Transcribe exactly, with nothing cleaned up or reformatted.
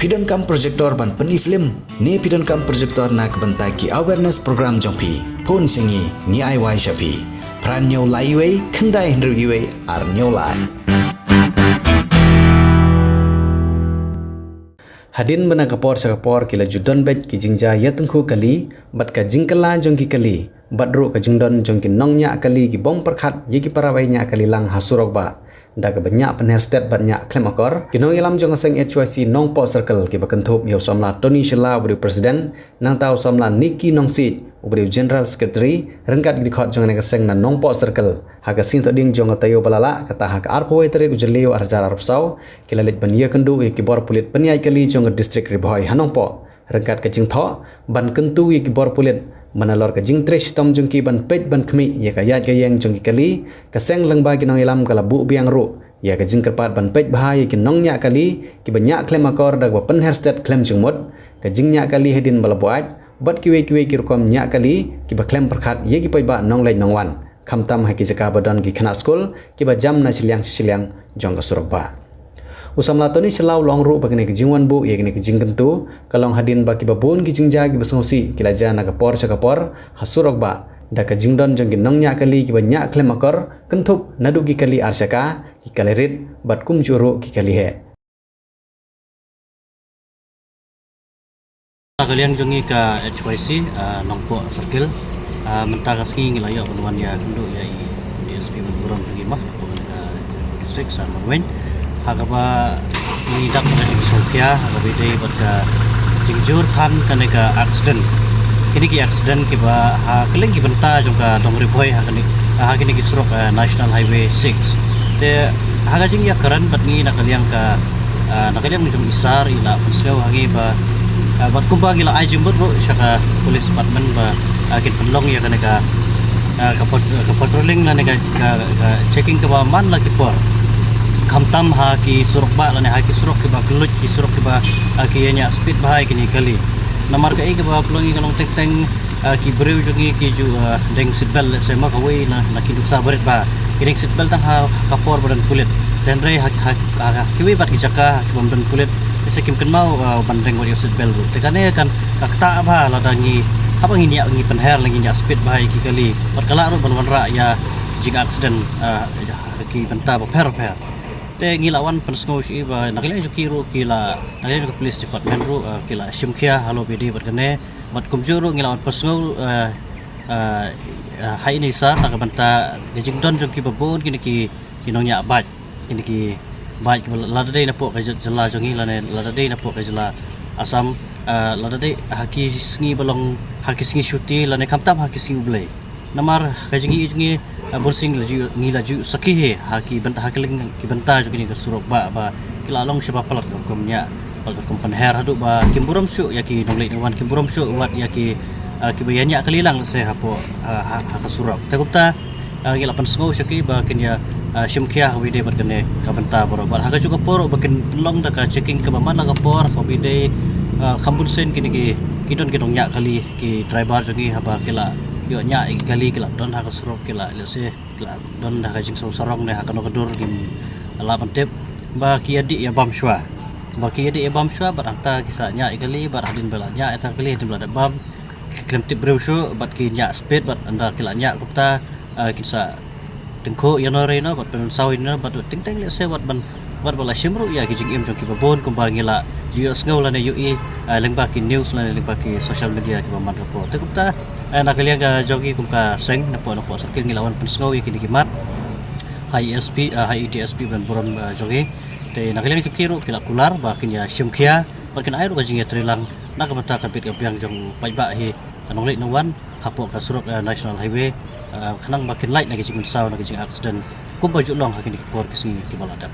Phi donkam projector ban pyni film ne phi donkam projector na ka bynta ki awareness program jong phi? Phone sha ngi, ngi ai wai sha phi. Phra hynñiew lai wei khyndai hynriew wei ar hynñiew lai. Hadien ba na ka por sha ka por ki la ju don beit ki jingjia ïatyngkhuh kali bad ka jingkylla jong ki kali bad ruh ka jingdon jong ki nongñiah kali ki bym pyrkhat ïa ki para ba ïa ñiah kali lang ha surok bah. Da kaba ñiah pynher stet bad ñiah khlem akor, ki nongïalam jong ka seng H Y C Nongpoh Circle kiba kynthup ïa u samla Tony Shylla uba dei u president, nangta u samla Nicky Nongsiej uba dei u general secretary, ryngkat ki dkhot jong kane ka seng na Nongpoh Circle, ha ka sngi Thohdieng jong ka taïew ba la lah, kata ha ka arphew wei tarik u Jylliew ar hajar arphew saw, ki la leit ban ïakynduh ïa ki bor pulit pynïaid kali jong ka district Ri Bhoi ha Nongpoh. Ryngkat ka jingthoh ban kyntu ïa ki bor pulit ba nalor ka jingtrei shitom jong ki ban peit ban khmih ïa ka ïaid ka ïeng jong ki kali, ka seng lyngba ki nongïalam ka la buh biang ruh ïa ka jingkyrpad ban peit bha ïa ki nongñiah kali kiba ñiah khlem akor da kaba pynher stet khlem jingmut, ka jingñiah kali hadien ba la buaid bad kiwei kiwei ki rukom ñiah kali kiba khlem pyrkhat ïa ki paidbah nongleit nongwan, khamtam ha ki jaka ba don ki khynnah skul kiba jam na shiliang sha shiliang jong ka surok bah. U samla Tony Shylla u la ong ruh ba kane ka jingwan buh ïa kane ka jingkyntu ka long hadien ba kiba bun ki jingjia kiba sngewsih ki la jia na ka por sha ka por ha surok bah da ka jingdon jong ki nongñiah kali kiba ñiah khlem akor, kynthup naduh ki kali ar shaka, ki kali rit bad kumjuh ruh ki kali heh. Ka liang jong ngi ka H Y C, ah, Nongpoh Circle, ah, mynta ka sngi ngi la ïoh ban wan ïakynduh ïa i D S P ban burom jong ngi ma, ka district Sir Marwein. Ha kaba ngi dap ka jingsngewkhia ha kaba ïadei bad ka jingjur than kane ka accident. Kine ki accident kiba ha kylleng ki bynta jong ka dong Ri Bhoi ha kane, ha kine ki surok, ah, National Highway six. Te ha ka jingïakren bad ngi na ka liang ka, ah, na ka liang jong i Sir i la pynsngew ha ngi ba, ah, bad kumba ngi la ai jingmut ruh sha ka police department ba, ah, kin pynlong ïa kane ka, ah, ka pat-, ka patrolling lane ka, ka, ka checking kaba man la ki por. Khamtam ha ki surok bah lane ha ki surok kiba kylluid, ki surok kiba, ah, ki ïa ñiah speed bha ïa kine ki kali. Namar kaei kaba pynlong ïa ka long teng teng, ah, ki briew jong ngi ki ju, ah, deng seat belt, lehse ma kawei na, na ki nuksa barit ba ki deng seat belt tang ha ka por ba don pulit. Hynrei ha, ha, ha kiwei pat ki jaka ha ki bym don pulit, lehse kim kynmaw, ah, ban deng wat ïa u seat belt ruh. Te kane kan ka ktah bha lada ngi, haba ngi ñiah ngi pynher lane ngi ñiah speed bha ïa ki kali. Bad ka lah ruh ban wanrah ïa ki jing accident, ah, ha ki bynta bapher bapher. Te ngi la wan pynsngew sha i ba na ka liang jong ki ruh ki la, na ka liang jong ka police department ruh, ah, ki la shim khia halor ba ïadei bad kane. Bad kumjuh ruh ngi la wan pynsngew, eh, eh, eh, ha ine i Sir na ka bynta ka jingdon jong kiba bun kine ki, ki nongñiah bike, kine ki bike kiba lada dei napoh ka jy-, jylla jong ngi lane lada dei napoh ka jylla Assam, eh, lada dei ha ki sngi ba long, ha ki sngi shuti lane khamtam ha ki sngi U Blei. Namar ka jingïohi jong ngi, ah, bunsien ngi la ju, ngi la ju sakhi hi ha ki bynta, ha ki leng, ki bynta jong kine ki surok bah ba ki la long shibun palat ka rukom ñiah, palat ka rukom pynher haduh ba kim burom shuh ïa ki nongleit nongwan, kim burom shuh wat ïa ki, ah, kiba ïa ñiah kali lang lehse hapoh, ah, ha, ha ka surok. Te kumta, ah, ngi la pynsngew sha ki ba kin ïa, ah, shim khia ha kaba ïadei bad kane ka bynta baroh. Bad ha kajuh ka por ba kin pynlong da ka checking kaba man la ka por ha kaba ïadei, ah, kham bunsien kine ki, ki don ki nongñiah kali, ki driver jong ngi haba ki la ïoh ñiah ïa ki kali ki la don ha ka surok ki la, lehse ki la don ha ka jingsngew sarong ne ha kano ka dur kim lah ban tip ba ki ïa dih ïa bam shuwa. Ba ki ïa dih ïa bam shuwa bad hangta ki sa ñiah ïa ki kali bad hadien ba la ñiah ïa ki kali hadien ba la dep bam ki khlem tip briew shuh bad ki ñiah speed bad ynda ki la ñiah kumta, ah, kin sa tyngkhuh ïano re ïano bad pynsaw ïano bad teng teng lehse wat ban, wat ba la shim ruh ïa ki jingim jong kiba bun kumba ngi la ju ïohsngew lane ïohi, ah, lyngba ki news lane lyngba ki social media kiba man ka por. Te kumta, ah, na ka liang ka jong ngi kum ka seng napoh, napoh Circle ngi la wan pynsngew ïa kine ki mat ha i S P, ah, ha i D S P ban burom, ah, jong ngi. Te na ka liang jong ki ruh ki la kular ba kin ïa shim khia bad kin ai ruh ka jingïatreilang na ka bynta ka bit ka biang jong u paidbah hi, ka nongleit nongwan hapoh ka surok, eh, National Highway, eh, khnang ba kin lait na ka jingmynsaw na ka jing accident kumba ju long ha kine ki por ki sngi kiba la dep.